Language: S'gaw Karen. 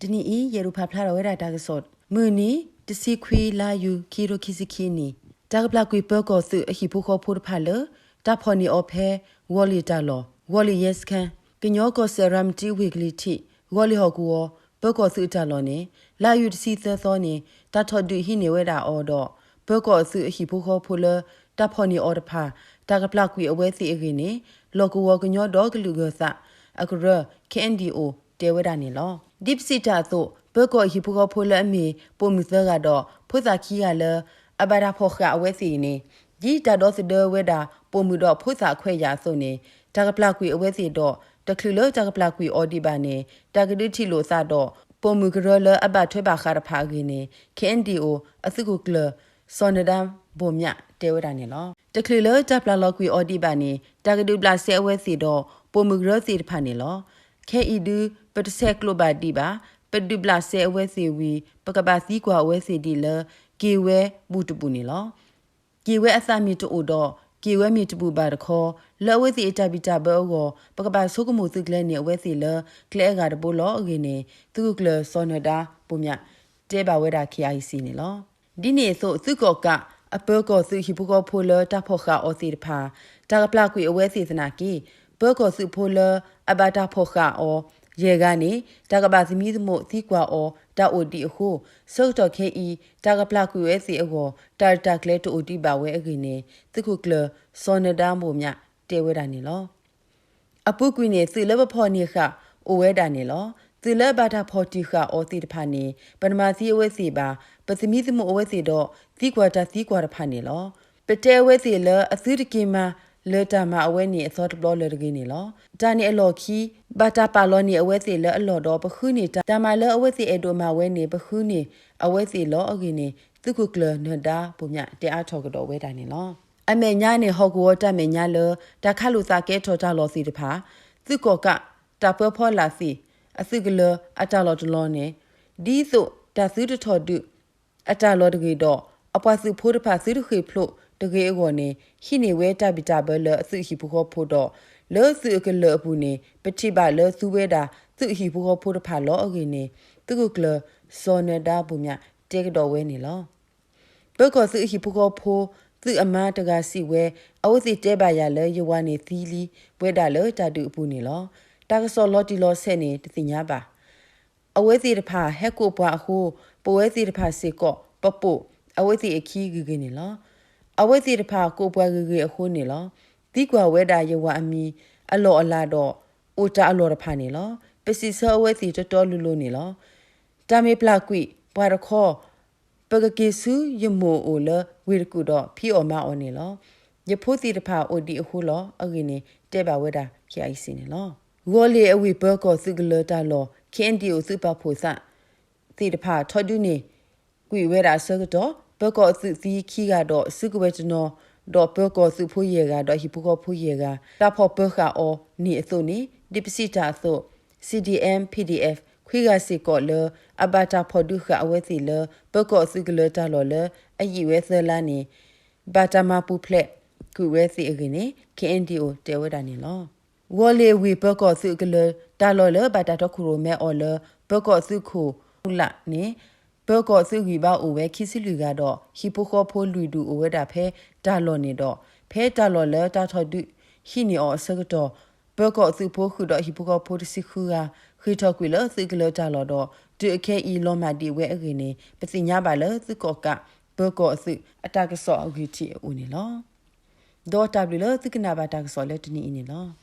တနံၤအံၤ ယအဲၣ်ဒိးဖးဖျါထီၣ်ဝဲဒၣ်တၢ်ကစီၣ် မုၢ်နံၤ တဆံခွံ လါယူၤ ခံကထိခံဆံခံနံၣ် တၢ်ကပျၢ်ကွံာ်ပၢၤကီၢ်သုးအဟံၣ်ဖိဃီဖိတဖၣ်လၢ တၢ်ဖီၣ်န့ၢ်အီၤဖဲ ဂီၤလ့ၣ်တၢ်လီၢ် ဂီၤလ့ၣ်ရဲစခန်း ကညီကီၢ်စဲၣ်ရၤမတံဝ့ၢ်ကလံၤထံး ဂီၤလ့ၣ်ဟီၣ်ကဝီၤ ပၢၤကီၢ်သုးအတၢ်လီၢ်န့ၣ် လါယူၤတဆံသၢသီန့ၣ် တၢ်ထီၣ်ဒုးဟံးန့ၢ်ဝဲဒၣ်အီၤဒီး ပၢၤကီၢ်သုးအဟံၣ်ဖိဃီဖိလၢ တၢ်ဖီၣ်န့ၢ်အီၤတဖၣ် တၢ်ကပျၢ်ကွံာ်အဝဲသ့ၣ်အဂ့ၢ်န့ၣ် လီၢ်ကဝီၤကညီဒီကလုာ်ဂၢၤသး အကရၢ ခ့ၣ်အဲၣ်ဒံၣ်အိၣ် တဲဝဲဒၣ်န့ၣ်လီၤ. ဒ်ပစံးတၢ်အသိး ပၢၤကီၢ်အဟံၣ်ဖိဃီဖိလၢအမ့ၢ် ပိာ်မုၣ်သၢဂၤဒီး ဖိသၣ်ခံဂၤလၢ အဘၣ်တၢ်ဖီၣ်ဃာ်အဝဲသ့ၣ်အံၤန့ၣ် ဒ်တၢ်ဒီသဒၢဝဲဒၣ် ပိာ်မုၣ်ဒီးဖိသၣ်အခွဲးယာ်အသိးန့ၣ် တၢ်ကပျၢ်ကွံာ်အဝဲသ့ၣ်ဒီး တချုးလၢတၢ်ကပျၢ်ကွံာ်အီၤဒံးဘၣ်န့ၣ် တၢ်ကဒုးထံၣ်လိာ်အသးဒီး ပိာ်မုၣ်ကရၢလၢအဘၣ်ထွဲဘၣ်ဃးတဖၣ်အဂ့ၢ်န့ၣ် ခ့ၣ်အဲၣ်ဒံၣ်အိၣ် အသုးခိၣ်ကျၢၢ် စီၤနၢၤဒါဘိၣ်မျး တဲဝဲဒၣ်န့ၣ်လီၤ. တချုးလၢတၢ်ပျၢ်လီၤကွံာ်အီၤဒံးဘၣ်န့ၣ် တၢ်ကဒုးဘျးစဲအဝဲသ့ၣ်ဒီး ပိာ်မုၣ်ကရၢသ့ၣ်တဖၣ်န့ၣ်လီၤ. ခဲအံၤဒု ပတဆဲးကျိးဘၣ်ဒံးဘၣ်, ပဒုးဘျးစဲအဝဲသ့ၣ်ဝံၤ ပကဘၣ်သံကွၢ်အဝဲသ့ၣ်ဒ်လၢ က့ၤဝဲဘူးတဘူးန့ၣ်လီၤ. က့ၤဝဲအသးမ့ၢ်တအိၣ်ဒီး က့ၤဝဲမ့ၢ်တဘူးဘၣ်တခီ လၢအဝဲသ့ၣ်အတၢ်ဘံၣ်တၢ်ဘၢအဂီၢ် ပကဘၣ်ဆိကမိၣ်သုးကျဲၤန့ၢ်အဝဲသ့ၣ်လၢ ကျဲအဂၤတဘိလီၤအဂ့ၢ်န့ၣ် သုးခိၣ်ကျၢၢ်စီၤနၢၤဒါဘိၣ်မျး တဲဘၣ်ဝဲဒၣ် ခ့ၣ်အဲၣ်အံၣ်စံၣ်န့ၣ်လီၤ. ဒ်န့ၣ်အသိး သုးကီၣ်ကးအပၢၤကီၢ်သုးဟံၣ်ဖိဃီဖိလၢတၢ်ဖီၣ်ဃာ်အီၤသ့ၣ်တဖၣ် တၢ်ကပျၢ်ကွံာ်အဝဲသ့ၣ်သနာ်က့ ပၢၤကီၢ်သုးဖိလၢအဘၣ်တၢ်ဖီၣ်ဃာ်အီၤ ယဲၢ်ဂၤန့ၣ် တၢ်ကဘၣ်သမံသမိးသံကွၢ်အီၤ တၢ်အိၣ်ဒံးအဃိ ဆၢကတီၢ်ခဲအံၤ တၢ်ကပျၢ်ကွံာ်ဝဲသ့ၣ်အဂီၢ် တၢ်ရဲၣ်တၢ်ကျဲၤတအိၣ်ဒံးဘၣ်ဝဲအဂ့ၢ်န့ၣ် သုးခိၣ်ကျၢၢ်စီၤနၢၤဒါဘိၣ်မျး တဲဝဲဒၣ်န့ၣ်လီၤ. အပူၤကွံာ်န့ၣ် သုးလၢပဖီၣ်န့ၢ်ဃာ်အိၣ်ဝဲဒၣ်န့ၣ်လီၤ. သုးလၢအဘၣ်တၢ်ဖီၣ်တံၢ်ဃာ်အီၤသ့ၣ်တဖၣ်န့ၣ် ပတမၤသံအဝဲသ့ၣ်ဘၣ်, ပသမံသမိးအဝဲသ့ၣ်ဒီး သံကွၢ်တၢ်သံကွၢ်တဖၣ်န့ၣ်လီၤ. ပတဲအဝဲသ့ၣ်လၢအသုတက့ၤမၤလၢၤတၢ်မၤအဝဲန့ၣ်အသီတဘျီလၢၤတဂ့ၤန့ၣ်လီၤ. တၢ်န့ၣ်အလီၢ်ခံ ဘၣ်တၢ်ပာ်လီၤန့ၢ်အဝဲသ့ၣ်လၢအလီၢ်ဒီး ပဃုန့ၢ်တၢ်, တၢ်မၤလၢအဝဲသ့ၣ်အဲၣ်ဒိးမၤဝဲန့ၣ် ပဃုန့ၢ်အဝဲသ့ၣ်လီၤအဂ့ၢ်န့ၣ် သုးခိၣ်ကျၢၢ်နၢၤဒါဘိၣ်မျး တဲအါထီၣ်ကဒီးဝဲဒၣ်န့ၣ်လီၤ. အမဲာ်ညါန့ၣ် ဟီၣ်ကဝီၤတၢ်မဲာ်ညါလၢ တၢ်ခးလိာ်သးကဲထီၣ်တၢ်လီၢ်သ့ၣ်တဖၣ် သုးကီၣ်ကး တၢ်ပၢဖီလာ်သ့ၣ် အသုးကလၢၤအတၢ်လီၢ်တလီၢ်န့ၣ် ဒ်သိးတၢ်သုတထီၣ်ဒုးအတၢ်လီၢ်တဂ့ၤဒီး အပှၤသုးဖိတဖၣ်သုတဃ့ၢ်ဖျိးတဂ့ၤအဂီၢ်န့ၣ် ဟံးန့ၢ်ဝဲတၢ်ဘံၣ်တၢ်ဘၢလၢအသုးဟံၣ်ဖိဃီဖိဒီး လၢသုးအကလၢၤအပူၤန့ၣ် ပထံၣ်ဘၣ်လၢသုဝဲဒၣ်သုးအဟံၣ်ဖိဃီဖိတဖၣ်လီၤအဂ့ၢ်န့ၣ် သုးခိၣ်ကျၢၢ်စီၤနၢၤဒါဘိၣ်မျး တဲကဒီးဝဲန့ၣ်လီၤ. ပၢၤကီၢ်သုးအဟံၣ်ဖိဃီဖိ သုးအမါတဂၤစံးဝဲ အဝဲသ့ၣ်တဲဘၣ်ယၤလၢ ယဝၤန့ၣ်သံလံဝဲဒၣ်လၢတၢ်ဒုးအပူၤန့ၣ်လီၤ. တၢ်ကစီၣ်လီၤတံၢ်လီၤဆဲးန့ၣ် တသ့ၣ်ညါဘၣ်. အဝဲသ့ၣ်တဖၣ်ဟဲကိးပှၤအဃိ ပဝဲသ့ၣ်တဖၣ်စ့ၢ်ကီး ပပိာ်အဝဲသ့ၣ်အခံဂ့ၤဂ့ၤန့ၣ်လီၤ. အဝဲသ့ၣ်တဖၣ်ကိးပှၤဂ့ၤဂ့ၤအဃိန့ၣ်လီၤ. သံကွၢ်ဝဲဒၣ်ယဝၤအမံၤအလီၢ်အလၤဒီး အိၣ်တၢ်အလီၢ်တဖၣ်န့ၣ်လီၤ. ပစံးဆၢအဝဲသ့ၣ်တီတီလိၤလိၤန့ၣ်လီၤ. တၢ်မ့ၢ်ပျၢ်ကွံာ်ပှၤတခီ ပကက့ၤဆူယမိၢ်အအိၣ်လၢဝ့ၢ်တကူၣ်ဒီးဖံးအီၣ်မၤအီၣ်န့ၣ်လီၤ. ယဖိသ့ၣ်တဖၣ်အိၣ်ဒံးအဃိလီၤအဂ့ၢ်န့ၣ် တဲဘၣ်ဝဲဒၣ် ခ့ၣ်အဲၣ်အံၣ်စံၣ်န့ၣ်လီၤ. ဂီၤလ့ၣ်အဝ့ၢ်ပၢၤကီၢ်သုးကလၢၤတၢ်လီၢ် ခ့ၣ်အဲၣ်ဒံၣ်အိၣ်သုးပာ်ဖှိၣ်သး သ့ၣ်တဖၣ်ထီဒုးန့ၢ်ကွံာ်ဝဲဒၣ်အဆၢကတီၢ် ပၢၤကီၢ်သုးသံခံဂၤဒီးစုကဝဲၤတနီၤ ဒီးပၢၤကီၢ်သုးဖိယဲၢ်ဂၤဒီးဟံၣ်ဖိဃီဖိယဲၢ်ဂၤ တၢ်ဖီၣ်ပၢၤဃာ်အီၤန့ၣ်အသိးန့ၣ် ဒ်ပစံးတၢ်အသိး C D M P D F ခွံဂၤစ့ၢ်ကီးလၢ အဘၣ်တၢ်ဖီၣ်ဒုးဃာ်အဝဲသ့ၣ်လၢ ပၢၤကီၢ်သုးကလၢၤတၢ်လီၢ်လၢအယံာ်ဝဲသၢလါန့ၣ် ဘၣ်တၢ်မၤပူၤဖျဲးကွံာ်ဝဲသ့ၣ်အဂ့ၢ်န့ၣ် ခ့ၣ်အဲၣ်ဒံၣ်အိၣ် တဲဝဲဒၣ်န့ၣ်လီၤ. ဂီၤလ့ၣ်ဝ့ၢ်ပၢၤကီၢ်သုးကလၢၤတၢ်လီၢ်လၢဘၣ်တၢ်တီခိၣ်ရိၣ်မဲအီၤလၢ ပၢၤကီၢ်သုးခိၣ်မူလးန့ၣ် ပၢၤကီၢ်သုးဂံၢ်ဘါအိၣ်ဝဲခံဆံလွံၢ်ဂၤဒီး ဟံၣ်ဖိဃီဖိလွံၢ်ဒူၣ်အိၣ်ဝဲဒၣ်ဖဲတၢ်လီၢ်န့ၣ်ဒီး ဖဲတၢ်လီၢ်လၢတၢ်ထီၣ်ဒုးဟံးန့ၢ်အီၤအဆၢကတီၢ် ပၢၤကီၢ်သုးဖိဃုာ်ဒီးဟံၣ်ဖိဃီဖိတဆံဃုဂၤ ဃ့ၢ်ထီၣ်ကွံာ်လၢသုးကလၢၤတၢ်လီၢ်ဒီး တုၤအခဲအံၤလီၤမၢ်ဒံးဝဲအဂ့ၢ်န့ၣ် ပသ့ၣ်ညါဘၣ်လၢသုးကီၣ်ကးပၢၤကီၢ်သုးအတၢ်ကစီၣ်အဂုာ်ထံးအအိၣ်န့ၣ်လီၤ. ဒီးတၢ်ဘျုးလၢသုကနၣ်ဘၣ်တၢ်ကစီၣ်လၢတနံၤအံၤန့ၣ်လီၤ.